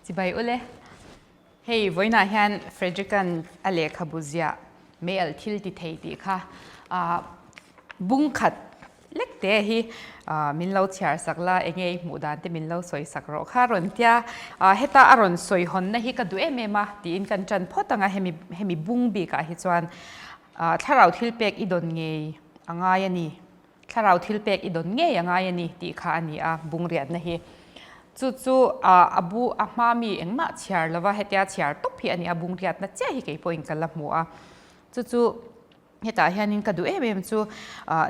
Chibai ule. Hei vawiinah hian Frederick-a'n a lehkhabu ziah meialh thil ti thei tih kha bung khat lek te hi min lo chhiar sak la, enge i hmuh dan te min lo sawi sak rawh kha a rawn tia. Heta a rawn sawi hawnna hi ka duh em em a tiin kan ṭan phawt ang a, hemi hemi bung bikah hi chuan thlarau thil pek i dawn ngei a ngai a ni. Thlarau thil pek i dawn ngei a ngai a ni tih kha a ni a, bungriatna hi. Chu chu a bu a hma mi engmah chhiar lova hetia chhiar tawp hi a ni a, bungriatna chiah hi kei pawhin ka la hmu a. Chu chu hetah hianin ka duh em em chu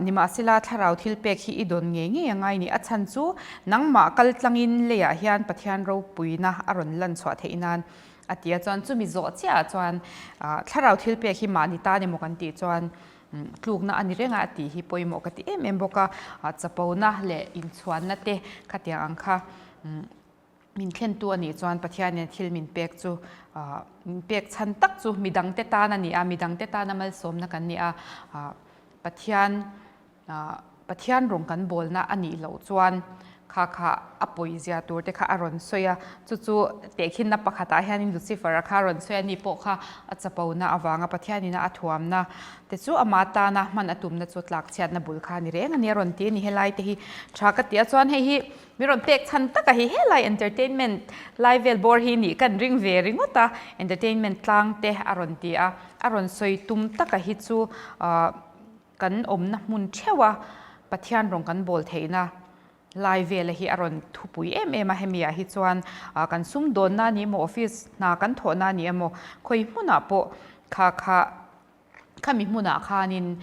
nimahsela thlarau thil pek hi i dawn ngei ngei a ngai ni. A chhan chu nangmah kal tlangin leiah hian Pathian ropuina a rawn lan chhuah theih nan a ti a. Chuan chumi zawh chiahah chuan thlarau thil pek hi mahni tan emaw kan tih chuan Tlukna a ni reng a tih hi pawimawh ka ti em em bawk a, chapona leh inchhuanna te khatiang ang kha min thlentu a nih chuan Pathianin thil min pek chu min pek chhan tak chu midangte tan a ni a, midangte tana malsawmna kan ni a, Pathian Pathian rawng kan bawlna a nih loh chuan kha kha a pawizia tur te kha a rawn sawi a, chu chu tehkhinna pakhatah hianin Lucifer-a kha a rawn sawi a, ni pawh kha a chapona avanga Pathianina a thuamna te chu ama tana hman a tumna chu tlakchhiatna bul kha a ni reng a ni a rawn ti a ni. Helai te hi tha ka ti a, chuan hei hi mi rawn pek chhan taka hi helai entertainment lai vel bawr hi nih kan ring ve ringawt a, entertainment tlang te a rawn ti a, a rawn sawi tum taka hi chu ah Kan awmna hmun theuh a, Pathian rawng kan bawl theihna lai vela hi a rawn thupui em em a, hemi ah hi chuan kan sumdawnna a ni emaw, office hna kan thawhna a ni emaw, khawi hmunah pawh kha kha khami hmunah khanin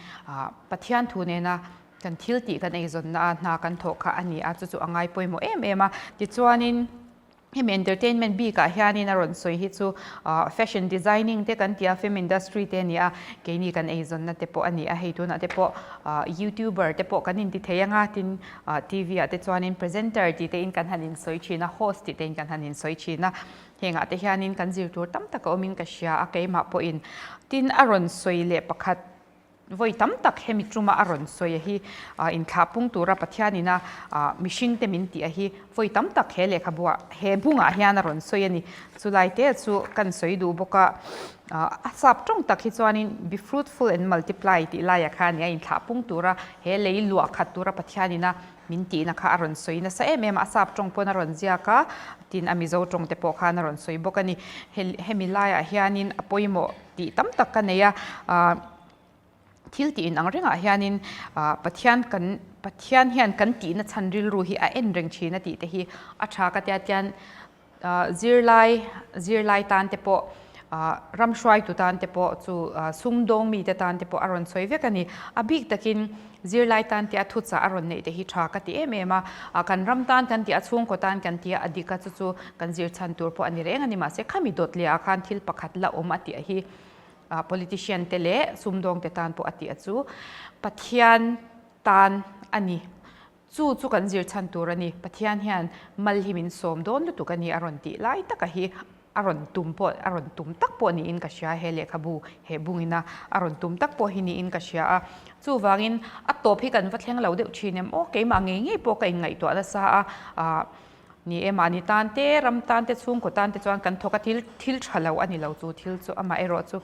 Pathian thu nena kan thil tih kan eizawnna a hna kan thawh kha a ni a, chu chu a ngai pawimawh em em a, tichuanin. Hemi entertainment bikah hianin a rawn sawi hi chu fashion designing te kan ti a, film industry te a ni a, keini kan eizawnna te pawh a ni a, hei tunah te pawh youtuber te pawh kan inti thei anga tin TV ah te chuanin presenter tih te in kan han insawi thin a, host tih te in kan han insawi thin a, hengah te hianin kan zir tur tam tak a awmin ka hria a, keimah pawhin tin a rawn sawi leh pakhat Vawi tam tak hemi tuma a rawn sawi a hi inthlah pung tura Pathianina mihringte min tih a hi vawi tam tak he lehkhabuah he bungah hian a rawn sawi a ni. Chulai te chu kan sawi duh bawk a, a sap tawng tak hi chuanin be fruitful and multiply tih laiah khan a inthlah pung tura he lei luah khat tura Pathianina min tihna kha a rawn sawi nasa em em a, a sap tawng pawn a rawn ziak a, tin a Mizo tawng te pawh khan a rawn sawi bawk a ni. Hemi laiah hianin a pawimawh tih tam tak ka nei a, thil tih inang rengah hianin Pathian kan Pathian hian kan tihna chhan rilru hi a en reng thin a tih te hi a tha ka tia tian zirlai zirlai tan te pawh ram hruaitu tan te pawh chu sumdawng mite tan te pawh a rawn sawi vek a ni. A bik takin Zirlai tan tia thuchah a rawn neih te hi tha ka ti em em a, kan ram tan kan tih a, chhungkaw tan kan tih a, a dik a chu chu kan zir chhan tur pawh a ni reng a ni. Mahse khami dawt leh ah khan thil pakhat la awm a tih a hi politician te leh sumdawng te tan pawh a tih a chu Pathian tan a ni. Chu chu kan zir chhan tur a ni. Pathian hian mal hi min sawm dawn lutuk a ni a rawn tih lai taka hi a rawn tum pawh a rawn tum tak pawh niin ka hria he lehkhabu he bungina a rawn tum tak pawh hi niin ka hria a. Chuvangin a tawp hi kan va thleng lo deuh thin em aw keimah ngei ngei pawh ka inngaihtuah nasa a ah ni e mahni tan te ram tan te chhungkaw tan te chuan kan thawk a thil thil tha lo a ni lo chu thil chu amaherawh chu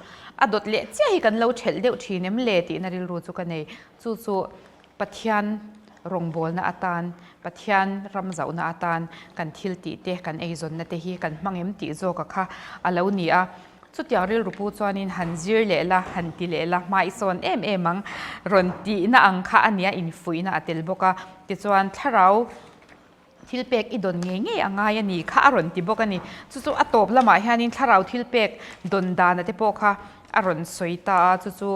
a dawt leh chiah hi kan lo thelh deuh thin em le tihna rilru chu ka nei chu chu Pathian rawngbawlna atan, Pathian ram zauhna atan kan thil tih te, kan eizawnna te hi kan hmang em tih zawka kha a lo ni a. Chutiang rilru pu chuanin han zir leh la, han ti leh la, hma i sawn em em ang rawn tihna ang kha a nia, infuihna a tel bawk a. Tichuan thlarau Thil pek i dawn ngei ngei a ngai a ni kha a rawn ti bawk a ni. Chu chu a tawp lamah hianin thlarau thil pek dawn dana te pawh kha a rawn sawi ta a, chu chu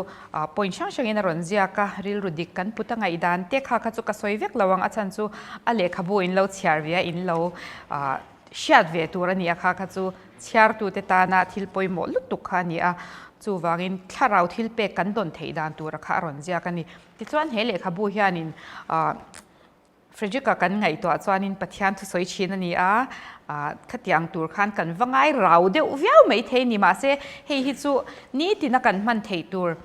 point hrang hrangin a rawn ziak a, rilru dik kan put a ngaihdan te kha kha chu ka sawi vek lo ang, a chhan chu a lehkhabu in lo chhiar ve a, in lo hriat ve tur a ni a kha kha chu chhiartute tana thil pawimawh lutuk kha a ni a, chuvangin thlarau thil pek kan dawn theih dan tura kha a rawn ziak a ni. Tichuan he lehkhabu hianin Frederick-a kan ngaihtuah chuanin Pathian thusawi thin a ni a, khatiang tur khan kan va ngai rau deuh viau mai thei ni. Mahse, hei hi chu nitina kan hman theih tur,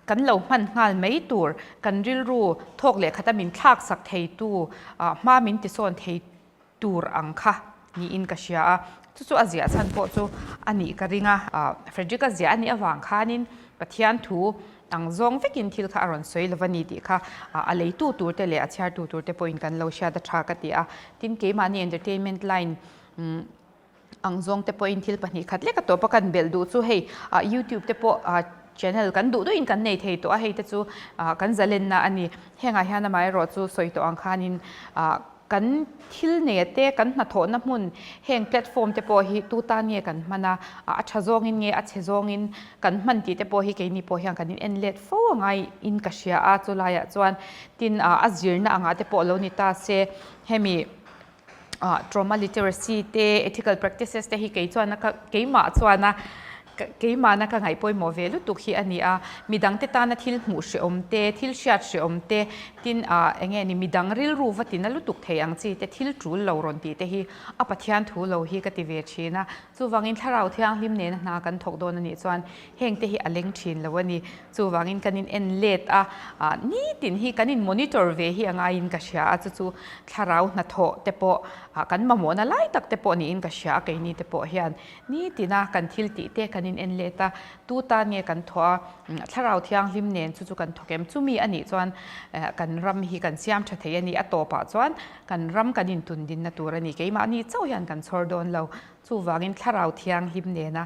kan lo hman nghal mai tur, kan rilru thawk leh khata min thlaksak theitu, hma min tisawn thei tur ang kha. niin ka hria a. Chu chu a ziah chhan pawh chu a nih ka ring a. Frederick-a ziah a nih avang khanin Pathian thu ang zawng vekin thil kha a rawn sawi lo va ni tih kha a leitu tur te leh a chhiartu tur te pawhin kan lo hriat a tha ka ti a. Tin, keimahni entertainment line ang zawng te pawhin thil 2 khat lek a tawp a kan belh duh chu hei youtube te pawh channel kan duh duhin kan nei thei tawh a hei te chu kan zalenna a ni. Hengah hian amaherawh chu sawi tawh ang khanin kan thil nei te kan hnathawhna hmun heng platform te pawh hi tu tan nge kan hman a, a tha zawngin nge a chhe zawngin kan hman tih te pawh hi keini pawh hian kan in en let fo a ngaiin ka hria a chulaiah chuan tin a zirna angah te pawh lo ni ta se hemi Trauma literacy te, ethical practices te hi kei chuan a ka keimah chuan a keimahna ka ngaih pawimawh ve lutuk hi a ni a. Midangte tana thil hmuh hrehawm te, thil hriat hrehawm te, tin ah eng nge ni midang rilru va tina lutuk thei ang chi te, thil tul lo rawn tih te hi a Pathian thu lo hi ka ti ve thin a. Chuvangin Thlarau Thianghlim nena hna kan thawk dawn a nih chuan heng te hi a leng thin lo a ni. Chuvangin kan in en let a, nitin hi kan in monitor ve hi a ngaiin ka hria a, chu chu thlarau hnathawh te pawh kan mamawhna lai tak te pawh niin ka hria a, keini te pawh hian nitina kan thil tih te kan in en let a, tu tan nge kan thawh a, thlarau thianghlim nen chu chu kan thawk em? Chumi a nih chuan kan ram hi kan siam tha thei a ni, a tawpah chuan kan ram kan in tundinna tur a ni, keimahni chauh hian kan chhawr dawn lo. Chuvangin Thlarau Thianghlim nena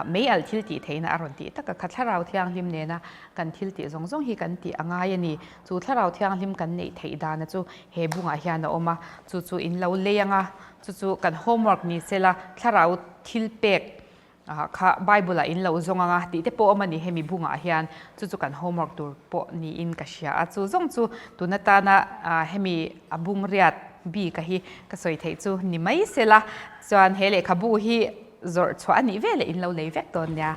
mei alh thil tih theihna a rawn tih tak a kha. Thlarau Thianghlim nena kan thil tih zawng zawng hi kan tih a ngai a ni. Chu Thlarau Thianghlim kan neih theih dana chu he bungah hian a awm a, chu chu in lo lei ang a, chu chu kan homework ni sela Thlarau thil pek kha Bible-ah in lo zawng ang a tih te pawh awm a ni hemi bungah hian, chu chu kan homework tur pawh niin ka hria a. Chu zawng chu tun atana hemi a bung riat bik a hi ka sawi theih chu ni mai sela. Chuan he lehkhabu hi zawrh chhuah a nih veleh in lo lei vek dawn nia.